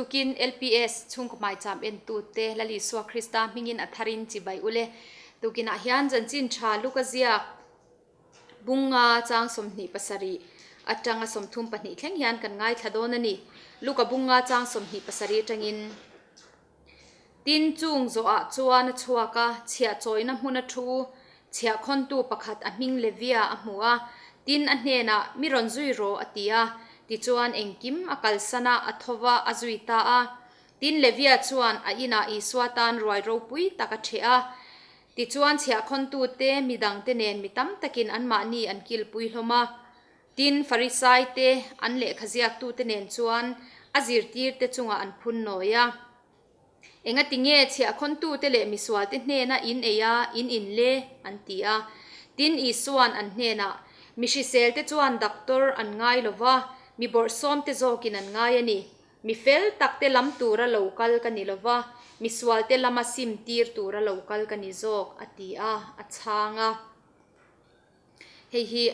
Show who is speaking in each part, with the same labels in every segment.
Speaker 1: Tukin LPS chhungkaw hmaicham entute Lal Isua Krista hmingin a tharin chibai ule. Tukinah hian chanchin tha luk a ziak bunga chang 27 atanga 32 thleng hian kan ngaithla dawn a ni. Luka bunga chang 27 atangin Tin chung zawhah chuan a chhuak a, chhiah chawina hmun a thu, chhiah khawntu pakhat a hming Levia a hmu a. Tin a hnenah, Mi rawn zui rawh, a ti a. Tichuan engkim a kalsan a, a tho va, a zui ta a. Tin Levia chuan a inah Isua tan ruai ropui tak a ṭheh a. Tichuan chhiah khawntute midangte nen mi tam takin anmahni an kilpui hlawm a. Tin, Farisaite, an lehkha ziaktute nen chuan a zirtirte chungah an phun nawi a. Engati nge chhiahkhawntute leh misualte hnena in ei a, in in le? an ti a. Tin, Isua'n an hnenah, Mi hriselte chuan doctor an ngai lo va, mi bawrhsawmte zawkin an ngai a ni. Mi fel takte lam tura lo kal ka ni lo va, misualte lama simtir tura lo kal ka ni zawk, a ti a, a chhang a. Hei hi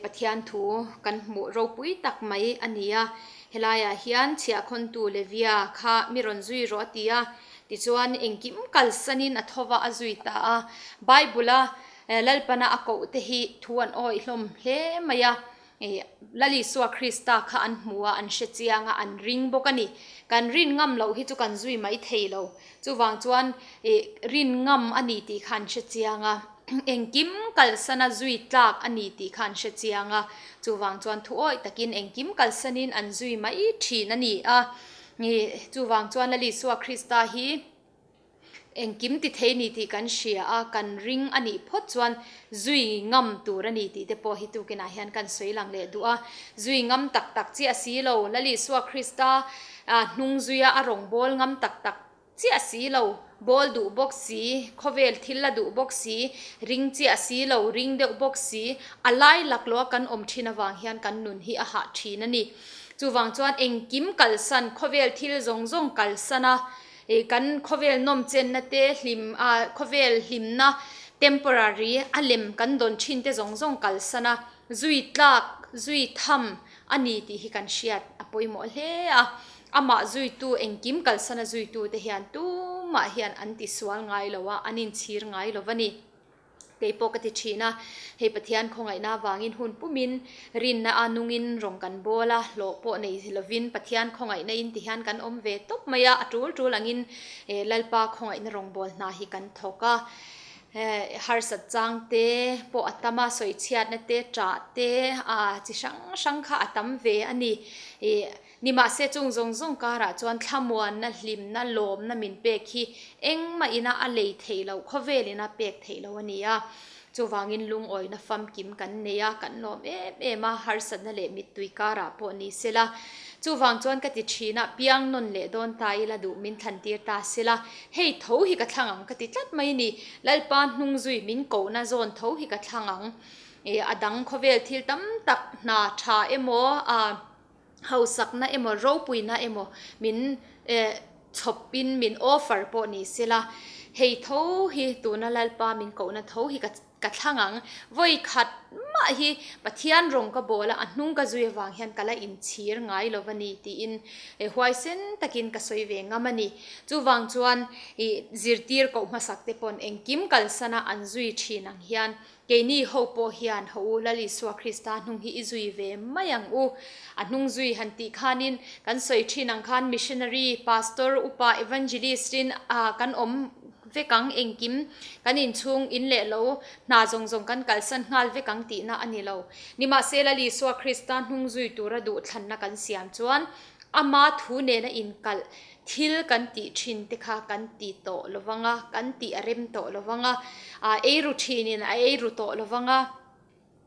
Speaker 1: Pathian thu kan hmuh ropui tak mai a ni a, helaiah hian chhiahkhawntu Levia kha mi rawn zui rawh a ti a, tichuan engkim kalsanin a tho va a zui ta a. Bible-a Lalpana a koh te hi thu an awih hlawm hle mai a, Lal Isua Krista kha an hmu a, an hre chiang a, an ring bawk a ni. Kan rin ngam loh hi chu kan zui mai thei lo. Chuvang chuan rin ngam a ni tih kha an hre chiang a, engkim kalsana zui tlak a ni tih kha an hre chiang a. Chuvang chuan thuawih takin engkim kalsanin an zui mai thin a ni a. Chuvang chuan Lal Isua Krista hi. Engkim ti thei ni tih kan hria a, kan ring a nih phawt chuan zui ngam tur a ni tih te pawh hi tukinah hian kan sawi lang leh duh a. Zui ngam tak tak chiah si lo, Lal Isua Krista hnung zuia a rawn bawl ngam tak tak chiah si lo, bawl duh bawk si, khawvel thil la duh bawk si, ring chiah si lo, ring deuh bawk si, a lai laklawh a kan awm thin avang hian kan nun hi a hah thin a ni. Chuvang chuan engkim kalsan, khawvel thil zawng zawng kalsan a, Ih kan khawvel nawm chenna te hlim a khawvel hlimna temporary a lem kan dawn thin te zawng zawng kalsan a, zui tlak, zui tham a ni tih hi kan hriat a pawimawh hle a. Amah zuitu engkim kalsan a zuitu te hian tumah hian an tisual ngai lo a, an inchhir ngai lo va ni. Kei pawh ka ti thin a, hei Pathian khawngaihna avangin hun pumin rinna a nungin rawng kan bawl a, hlawh pawh nei lovin Pathian khawngaihna in ti hian kan awm ve tawp mai a, a tul tul angin Lalpa khawngaihna rawngbawl hna hi kan thawk a, harsat chang te pawh a tam a, sawichhiatna te, ṭah te, chi hrang hrang kha a tam ve a ni. Nimahse chung zawng zawng karah chuan thlamuanna, hlimna, lawmna min pek hi engmah ina a lei theih loh, khawvel ina pek theih loh a ni a. Chuvangin lungawina famkim kan nei a, kan lawm em em a, harsatna leh mittui karah pawh ni sela. Chuvang chuan ka ti thin a, piang nawn leh dawn ta ila duh min thlantir ta sela, hei tho hi ka thlang ang ka ti tlat mai ni. Lalpa hnungzui min kohna zawn tho hi ka thlang ang. A dang khawvel thil tam tak hna tha emaw a. Hausakna emaw ropuina emaw min chhawpin min offer pawh ni sela, hei tho hi tuna Lalpa min kohna tho hi ka thlang ang. Vawi khat mah hi Pathian rawng ka bawl a, a hnung ka zui avang hian ka la inchhir ngai lo va ni tiin huaisen takin ka sawi ve ngam a ni. Chuvang chuan zirtir koh hmasak te pawn engkim kalsana an zui thin ang hian Keini ho pawh hian ho u Lal Isua Krista hnung hi i zui ve mai ang u. A hnung zui han tih khanin kan sawi thin ang khan missionary, pastor, upa, evangelist in kan awm vek ang, engkim kan inchhung in leh lo hna zawng zawng kan kalsan nghal vek ang tihna a ni lo. Nimahse Lal Isua Krista hnung zui tura duhthlanna kan siam chuan ama thu nena inkalh Thil kan tih thin te kha kan ti tawh lo vang a, kan tih a rem tawh lo vang a, eiru thinin a eiru tawh lo vang a,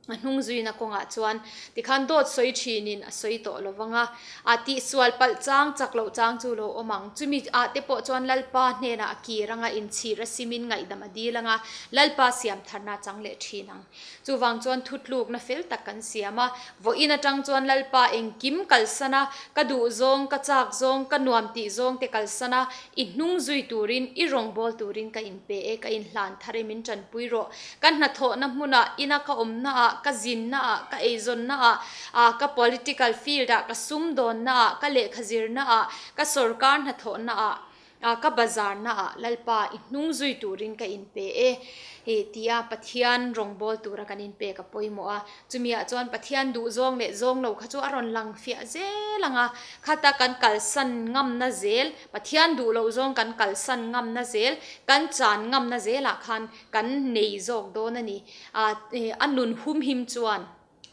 Speaker 1: a hnung zuina kawngah chuan tikhan dawt sawi thinin a sawi tawh lo vang a, a tihsual palh chang chak loh chang chu lo awm ang. Chumi ah te pawh chuan Lalpa hnenah a kir ang a, inchhir a simin ngaihdam a dil ang a, Lalpa siam tharna a chang leh thin ang. Chuvang chuan thutlukna fel tak kan siam a, vawiin atang chuan Lalpa engkim kalsan a, ka duh zawng, ka chak zawng, ka nuam tih zawng te kalsan a, i hnung zui turin, i rawngbâwl turin ka inpe e, ka inhlan thar e, min tanpui rawh. Ka hnathawhna hmunah, ina ka awmnaah, ah, ka zinna ah, ka eizawnna ah, ah ka political field ah, ka sumdawnna ah, ka lehkha zirna ah, ka sawrkar hnathawhna ah, A ka bazarna ah Lalpa i hnung zui turin ka inpe e i tia Pathian rawngbâwl tura kan inpek a pawimawh a. Chumi ah chuan Pathian duh zawng leh zawng lo kha chu a rawn lang fiah zel ang a, khata kan kalsan ngamna zel, Pathian duh loh zawng kan kalsan ngamna zel, kan chan ngamna zelah khan kan nei zawk dawn a ni. A nun humhim chuan.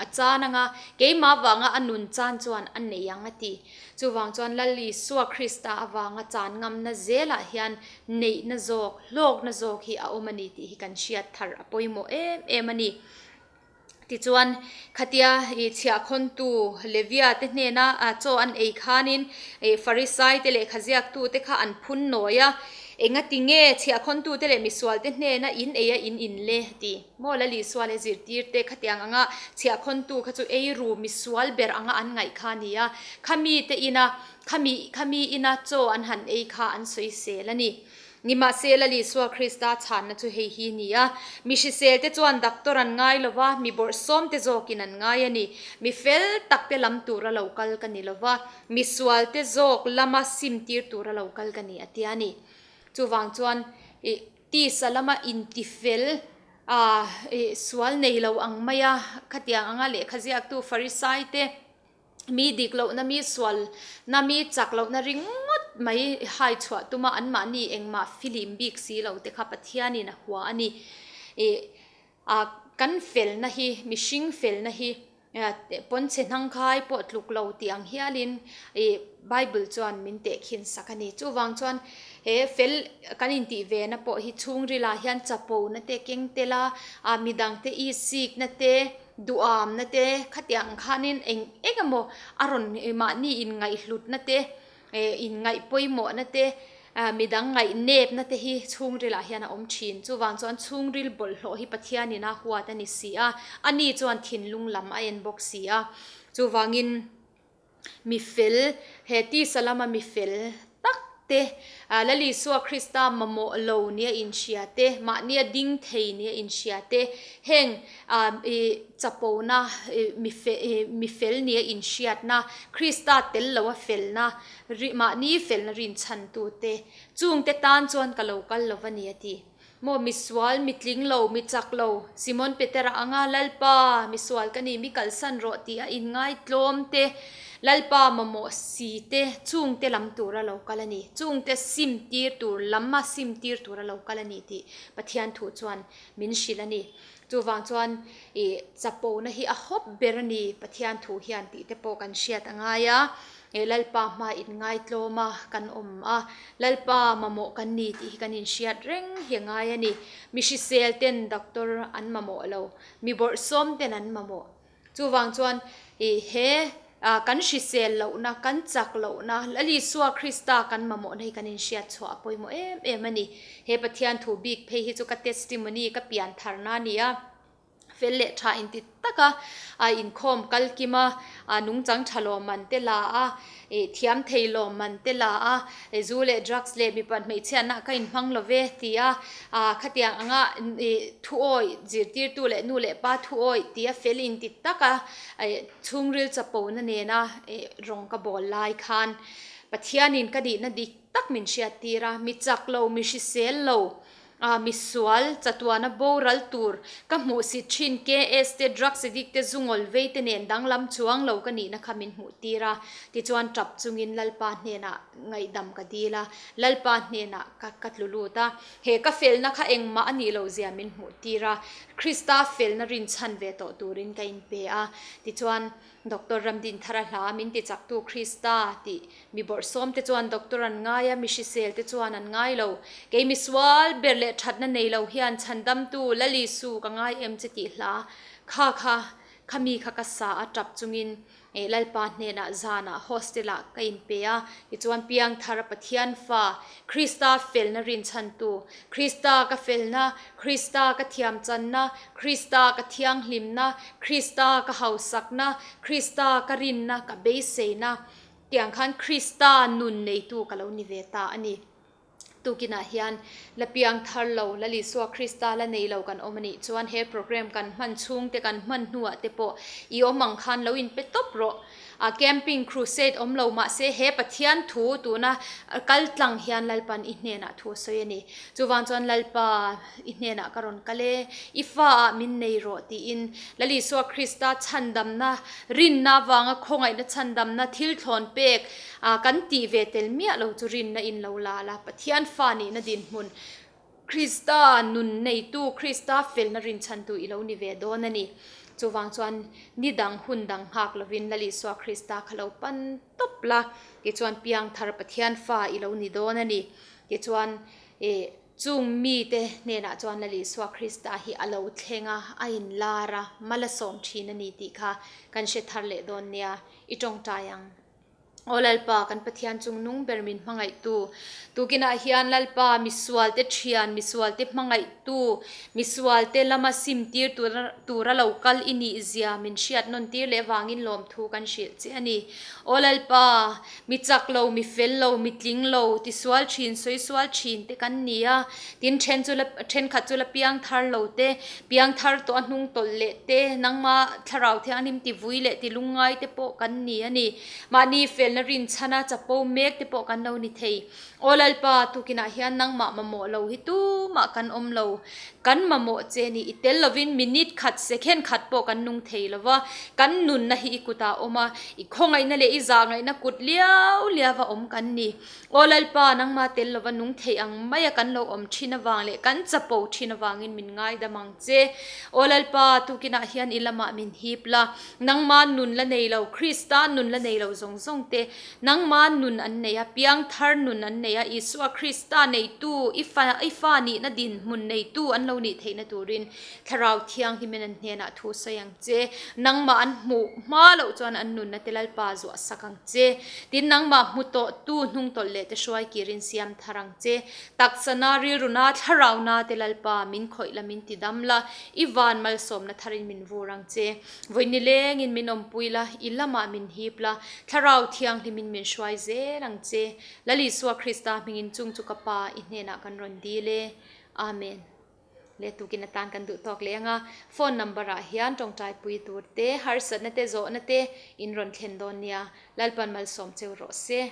Speaker 1: A chan anga, keimah vanga a nun chan chuan a nei ang a ti. Chuvang chuan Lal Isua Krista avanga chan ngamna zelah hian neihna zawk, hlawkna zawk hi a awm a ni tih hi kan hriat thar a pawimawh em em a ni. Tichuan, khatia i chhiahkhawntu Levia te hnena chaw an ei khanin Farisai te lehkha ziaktute kha an phun nawi a, Engati nge chhiahkhawntute leh misualte hnena in ei a in in le? ti. Maw Lal Isua leh zirtirte khatiang anga chhiahkhawntu kha chu ei ru misual ber anga an ngaih kha a ni a, khami te ina khami khami ina chaw an han ei kha an sawisel a ni. Nimahse Lal Isua Krista chhanna chu hei hi ni a, mi hrisel te chuan doctor an ngai lo va, mi bawrhsawm te zawkin an ngai a ni. Mi fel tak te lam tura lo kal ka ni lo va, misual te zawk lama sim tir tura lo kal ka ni a tia a ni. Chuvang chuan ih. Tisa lama intifel a, sual nei lo ang mai a, khatiang anga lehkha ziaktu Farisai te, mi dik lohna, mi sualna, mi chak lohna ringawt mai hai chhuah tuma anmahni engmah filim bik si lo te kha Pathianin a hua a ni. Kan felna hi, mihring felna hi Pawnchhe hnangkhai pawh tluk lo tih ang hialin ih Bible chuan min tehkhin sak a ni. Chuvang chuan he fel kan intih ve na pawh hi chhungrilah hian chapo na te keng tel a, ah midang te isik na te, duham na te khatiang khanin eng eng emaw a rawn mahni inngaihhlut na te Inngaih pawimawhna te, midang ngaihnepna te hi chhungrilah hian a awm thin. Chuvang chuan chhungril bawlhhlawh hi Pathianin a huat a ni si a, ani chuan thinlung lam a en bawk si a. Chuvangin mi fel, he tisa lama mi fel tak te, Lal Isua Krista mamawh lo nia inhria te, mahnia ding thei nia inhria te, heng Chapona, mi fel nia inhriatna, Krista tel loa felna, mahni felna rinchhantute, chungte tan chuan ka lo kal lo va ni a ti. Maw misual, mi tling lo, mi chak lo, Simon Petera anga Lalpa, misual ka ni, mi kalsan rawh tih a inngaitlawm te, Lalpa mamawh si te, chungte lam tura lo kal a ni, chungte sim tir tur, lama sim tir tura lo kal a ni tih Pathian thu chuan min hrilh a ni. Chuvang chuan ih chapona hi a hawp ber a ni Pathian thu hian tih te pawh kan hriat a ngai a, ih Lalpa hma inngaitlawm a kan awm a, Lalpa mamawh kan ni tih hi kan inhriat reng hi a ngai a ni. Mi hrisel ten doctor an mamawh lo, mi bawrhsawm ten an mamawh. Chuvang chuan ih he kan hrisel lohna, kan chak lohna, Lal Isua Krista kan mamawhna hi kan inhriat chhuah a pawimawh em em a ni. He Pathian thu bik phei hi chu ka testimony, ka pian tharna a ni a, fel leh tha inti taka a inkhawm kal kim a, a nungchang tha lawmman te la a, ih thiam thei lawmman te la a, zu leh drugs leh mipa hmeichhiatna ka inhmang lo ve ti a, khatiang anga ih thu awih zirtirtu leh nu leh pa thu awih tia fel inti taka chhungril chapona nena ih rawng ka bawl lai khan Pathianin ka nihna dik tak min hriattir a, mi chak lo, mi hrisel lo, Misual, chatuana boral tur ka hmuh si thin KS te drugs addict te zungawl vei te nen danglam chuang lo ka nihna kha min hmuh tir a, tichuan tap chungin Lalpa hnenah ngaihdam ka dil a, Lalpa hnenah ka ka tlu lut a, he ka felna kha engmah a nih loh zia min hmuh tir a, Krista felna rinchhan ve tawh turin ka inpe a, tichuan Doctor Ramdinthara hla min ti chaktu Krista tih mi bawrhsawm te chuan doctor an ngai a, mi hrisel te chuan an ngai lo. Kei mi sual ber leh thatna nei lo hian chhandamtu Lal Isu ka ngai em che tih hla kha kha kha mi kha ka sa a tap chungin eh Lalpa hnenah zanah hostel ah ka inpe a, tichuan Piangthara Pathian fa Krista felna rinchhantu, Krista ka felna, Krista ka thiamchanna, Krista ka thianghlimna, Krista ka hausakna, Krista ka rinna, ka beiseina tiang khan Krista nun neitu ka lo ni ve ta a ni. Tukinah hian la piang thar lo, Lal Isua Krista la nei lo kan awm a nih chuan he program kan hman chhung te kan hman hnuah te pawh i awm ang khan lo inpe tawp rawh. A camping crusade awm lo mahse he Pathian thu tuna kal tlang hian Lalpan i hnenah thu a sawi a ni. Chuvang chuan Lalpa i hnenah ka rawn kal e, i fa ah min nei rawh tiin Lal Isua Krista chhandamna, rinna avanga khawngaihna chhandamna thil thlawn pek A kan tih ve tel miah lo chu rinna in lo la la, Pathian fa nihna dinhmun, Krista nun neitu, Krista felna rinchhantu i lo ni ve dawn a ni. Chuvang chuan ni dang hun dang nghak lovin Lal Isua Krista kha lo pan tawp la, tichuan piangthar Pathian fa i lo ni dawn a ni. Tichuan eh chung mite hnenah chuan Lal Isua Krista hi a lo thleng a, a inlar a, mal a sawm thin a ni tih kha kan hre thar leh dawn nia, i tawngtai ang. Aw Lalpa, kan Pathian chung nung ber min hmangaihtu, tukinah hian Lalpa, misualte thian, misualte hmangaihtu, misualte lama simtir tura lo kal i nih zia min hriat nawn tir leh vangin lawmthu kan hrilh che a ni. Aw Lalpa, mi chak lo, mi fel lo, mi tling lo, tisual thin, sawi sual thin te kan ni a, tin then chu la, thenkhat chu la piang thar lo te, piang thar tawh a hnung tawlh leh te, nangma thlarau thianghlim ti vui leh ti lungngai te pawh kan ni a ni. Mahni felna rinchhana chapo mek te pawh kan lo ni thei. Aw Lalpa, tukinah hian nangmah mamawh lo hi tumah kan awm lo. Kan mamawh che ni i tel lovin minute khat, second khat pawh kan nung thei lo va. Kan nunna hi i kutah a awm a, i khawngaihna leh i zahngaihna kut liau liau a awm kan ni. Aw Lalpa, nangmah tel lova nung thei ang maia kan lo awm thin avang leh kan chapo thin avangin min ngaidam ang che. Aw Lalpa, tukinah hian i lamah min hip la. Nangma nun la nei lo, Krista nun la nei lo zawng zawng te, nangma nun an nei a, piangthar nun an nei a, Isua Krista neitu, i fa, i fa nihna dinhmun neitu an lo nih theihna turin Thlarau Thianghlimin an hnenah thu sawi ang che. Nangmah an hmuh hma loh chuan an nunna te Lalpa zuah sak ang che. Tin, nangmah hmu tawhtu hnungtawlh leh te hruai kirin siam thar ang che. Taksana, rilruna, Thlarauna te Lalpa min khawih la, min tidam la, i van malsawmna tharin min vur ang che. Vawi nilengin min awmpui la, i lamah min hip la, Thlarau Thianghlimin min hruai zel ang che. Lal Isua Krista hmingin chung chu ka Pa i hnenah kan rawn dil e. Amen. Le tukin atan kan duh tawk leh ang a, phone number ah hian tawngtaipui tur te, harsatna te, zawhna te in rawn thlen dawn nia. Lalpan malsawm cheu rawh se.